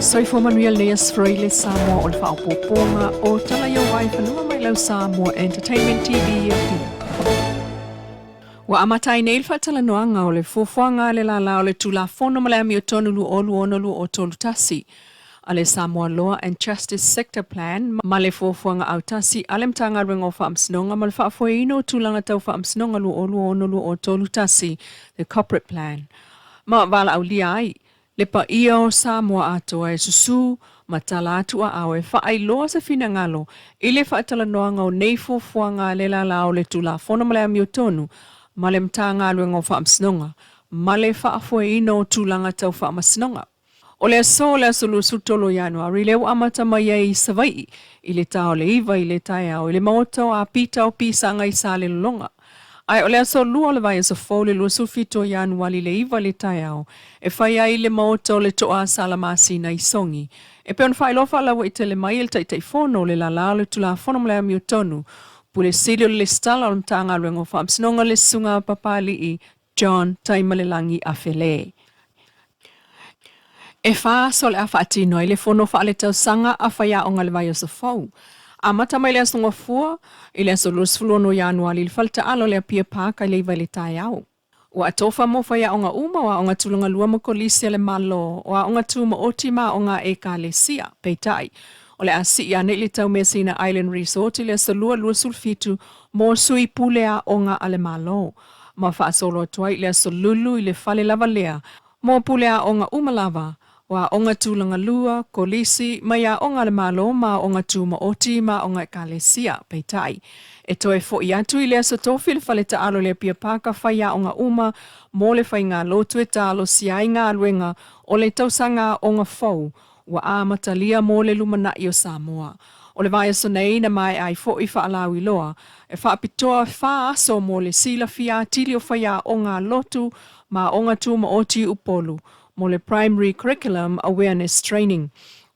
Soifua manuia lenei aso Faraile Samoa o le faaopoopoga o tala i ou vaefanua mai lau Samoa Entertainment TV i Apia. Ua amata ai nei le faatalanoaga o le fuafuaga a le lala o le Tulafono ma le Amiotonu 2026-2031 a le Samoa Law and Justice Sector Plan ma le fuafuaga autasi a le Matagaluega o Faamasinoga mo le Faafoeina o Tulaga Tau Faamasinoga 2026-2031, the Corporate Plan, ma valaaulia ai le paia o Samoa atoa e susu ma tala atu aao e faailoa se finagalo i le faatalanoaga o nei fuafuaga a le lala o le Tulafono ma le Amiotonu ma le Matagaluega o Faamasinoga ma le Faafoeina o Tulaga Tau Faamasinoga. O le aso o le aso 23 o Ianuari lea ua amata mai ai i Savaii i le ta o le 9 i le taeao i le maota o Apita o Pisaga i Salelologa. Ae o le aso Lua o le vaiaso fou le 27 o Ianuali i le 9 i le taeao e fai ai le maota o le Toa Salamasina i Sogi. E pei ona faailoa faalauaitele mai e le Taitaifono o le Lala o le Tulafono ma le Amiotonu, Pule Sili o le Lesitala o le Matagaluega o Faamasinoga le Susuga a Papalii John Taimalelagi Afele. E fa aso o le a faatino ai le fono faaletausaga a faiaoga i le vaiaso fou. Amata mai le Aso Gafua i le aso 26 o Ianuali i le faletaalo o le Apia Park i le 9 i le taeao. Ua atofa mo faiaoga uma o aoga tulaga lua ma kolisi a le Malo, o aoga tumaoti ma aoga a Ekalesia. Peitai, o le a sii ane i le Taumeasina Island Resort i le aso Lua 27 mo sui pule aoga a le Malo. Ma faasolo atu ai i le aso Lulu i le fale lava lea mo pule aoga uma lava, o aoga tulaga lua, kolisi, mai aoga a le Malo ma aoga tumaoti ma aoga Ekalesia. Peitai, e toe fo'i atu i le aso Tofi i le fale taalo i le Apia Pāka fai aoga uma mo le faigalotu e talosia ai galuega o le tausaga aoga fou ua amatalia mo le lumanai o Samoa. O le vaiaso nei na maea ai fo'i faalauiloa e faapitoa fa aso mo le silafia atili o faiaoga a lotu ma aoga tumaoti i Upolu mo le Primary Curriculum Awareness Training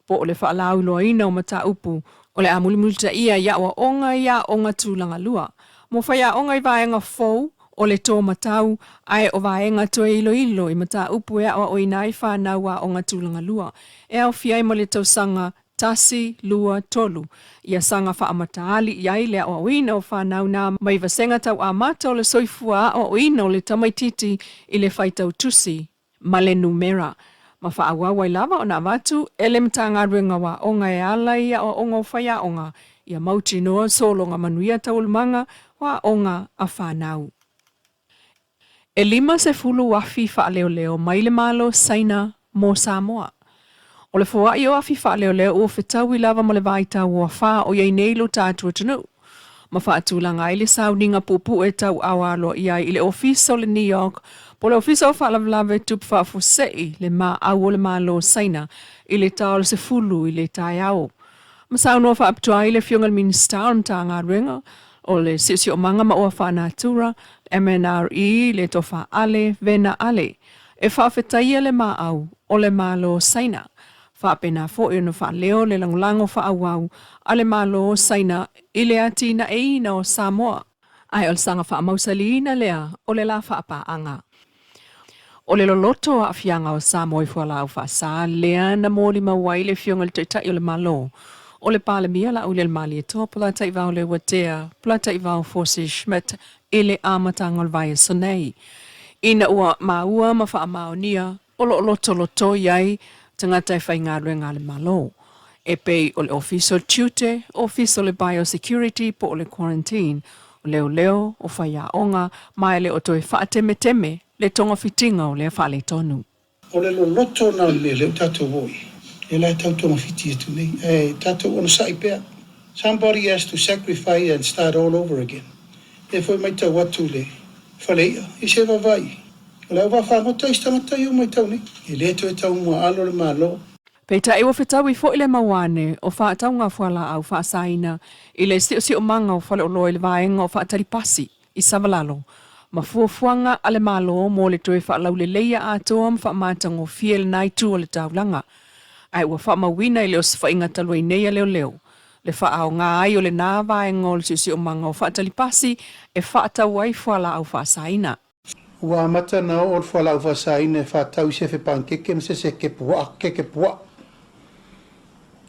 po o le faalauiloaina o mataupu o le a mulimulitaia i aoaoga i aoga tulaga lua mo faiaoga i vaega fou o le tō matau ae o vaega toe iloilo i mataupu e aoaoina ai fanau aoga tulaga lua e aofia ai ma le tausaga 1, 2, 3, ia saga faamataali i ai le aoaoina o fanau na mai vasega tau amata o le soifua aoaoina o le tamaititi i le faitau tusi ma le numera, ma faaauau ai lava ona avatu e le Matagaluega o Aoga e ala i aoaoga o faiaoga ia mautinoa sologa manuia taualumaga o aoga a fanau. E 50 afi faaleoleo mai le Malo Saina mo Samoa. O le foai o afi faaleoleo ua fetaui lava ma le vaitau o afa o i ai nei lo tatou atunuu, ma faatulaga ai le sauniga puupuu e tauaao aloaia ai i le Ofisa o le New York po o le Ofisa o Faalavelave Tupu Faafuasei le maau o le Malo Saina i le ta o le 10 i le taeao. Ma saunoa faapitoa ai le Afioga i le Minisita o le Matagaluega o le Siosiomaga ma Oa Faanatura, MNRE, le Tofa Ale Vena Ale, e faafetaia le maau o le Malo Saina. Faapena foi ona faaleo le lagolago faaauau a le Malo o Saina i le atinaeina o Samoa. Ae o le saga faamausaliina lea o le la faapaaga. O le loloto o aafiaga o Samoa i fualaau faasa lea na molimau ai le Afioga i le Taitai o le Malo, o le Palemia Laaulialemalietoa Polataivao Leuatea Polataivao Fosi Schmidt i le amataga o le vaiaso nei, ina ua maua ma faamaonia o lo o lotolotoi ai tagata e faigaluega a le Malo, e pei o le Ofisa o le Tiute, Ofisa o le Biosecurity po o le Quarantine, o leoleo, o faiaoga, ma e le o toe faatemeteme le togafitiga o lea faaletonu. O le loloto lena o le mea lea ua tatou o i ai, lea la e tau togafiti atu nei, ae tatou onosai pea. Somebody has to sacrifice and start all over again. Lea foi matau atu i le fale i'a, i se vavaai. O le au vaafagota isi tagata ia ua matau nei, e le toe tau muaalo le Malo. Peitai ua fetaui foi le mau ane o faatauga fualaau faasaina i le siosiomaga o faleoloa i le vaega o faatalipasi i Savalalo ma fuafuaga a le Malo mo le toe faalauleleia atoa ma faamatagofie lena itu o le taulaga, ae ua faamauina i le osofaiga talu ai nei a leoleo le faaaoga ai o lena vaega o le siosiomaga o faatalipasi e faatau ai fualaau faasaina. Ua amata ona oo le fualaau faasaina e faatau i sefe pankeke ma se seke puaa, keke puaa.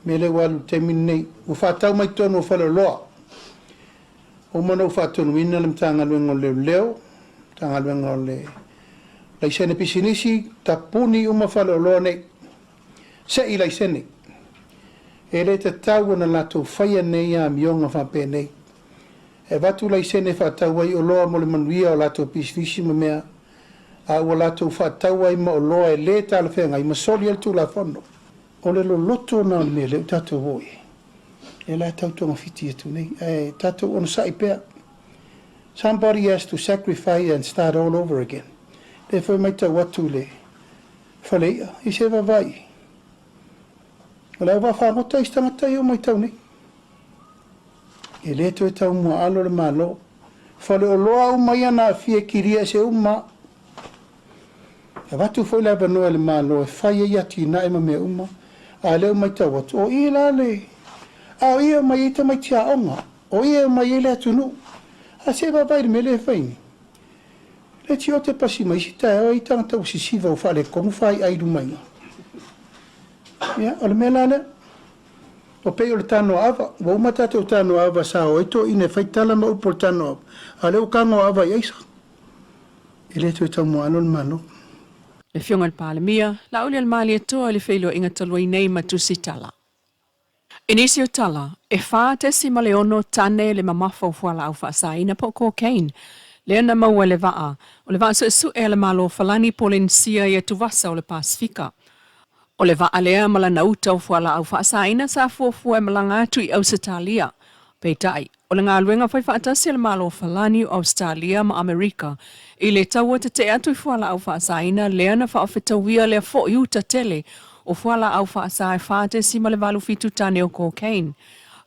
Mea lea ua alu i le taimi lenei, ua faatau mai totonu o faleoloa. Ua uma ona ou faatonuina le Matagaluega o Leoleo, Matagaluega o le Laisene Pisinisi, tapuni uma faleoloa nei, sei laisene. E le tatau ona latou faia nei amioga faapenei. E avatu laisene e faatau ai oloa mo le manuia o latou pisinisi ma mea, a ua latou faatau ai ma oloa e le talafeagai ma soli ai le Tulafono. O le loloto lena o le mea lea ua tatou oo i ai. Lea la e tau togafiti atu nei, ae tatou onosai pea. Somebody has to sacrifice and start all over again. Lea foi e matau atu i le fale i'a, i se vaavaai i ai. O le au vaafagota isi tagata ia ua matau nei. E le toe taumuaalo le Malo. Faleoloa uma ia na aafia e kilia ese uma. E avatu foi le avanoa e le Malo e fai ai atinae ma mea uma, a o lea ua matau atu, o i la le, a o i e omai ai tamaiti aoga, o i e omai ai le atunuu. A se i vaavaai i le mea lea e fai nei. Le tiote pasi mai isi taeao e i ai tagata ua sisiva ua faaletonu faiai i luma i ina. Ia, o le mea la lea. Ua pei o le tanoa ava, ua uma tatou tanoa ava sa o ai toeaiina e fai tala ma upu o le tanoa ava, a o lea ua tago ava i aisa. E le toe taumuaalo le Malo. Le Afioga i le Palemia, Laaulialemalietoa i le feiloaiga talu ai nei ma Tusitala. I nisi o tala, e 4.6 tane le mamafa o fualaau faasaina po o cocaine lea na maua e le vaa, o le vaa suesue a le Malo o Falani Polenisia i atuvasa o le Pasefika. O le vaa lea ma lana uta o fualaau faasaina sa fuafua e malaga atu i Ausetalia. Peitai, o le galuega fai faatasi a le Malo o Falani o Ausetalia ma Amerika i le taua tetee atu i fualaau faasaina lea na faaofetauia lea foi uta tele o fualaau faasa e 4.87 tane o cocaine.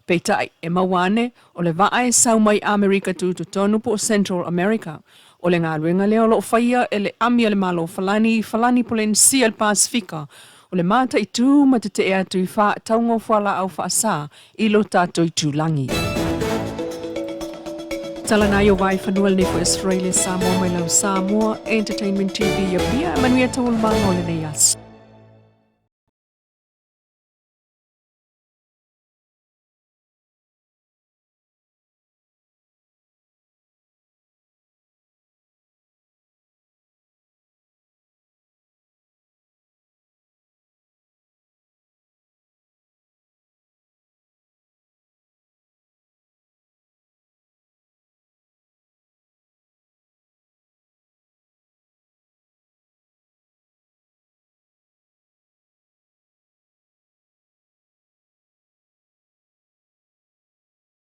Peitai, e maua ane, o le vaa e sau mai Amerika Tutotonu po o Central America. O le galuega lea o loo faia e le ami a le Malo o Falani i Falani Polenisia i le Pasefika, o le mataitū ma tetee atu i faatauga o fualaau faasa i lo tatou itulagi. Tala na o vai fanua lenei foi Australia Samoa mai lau Samoa Entertainment TV ia pia manuia taualumaga o lenei aso.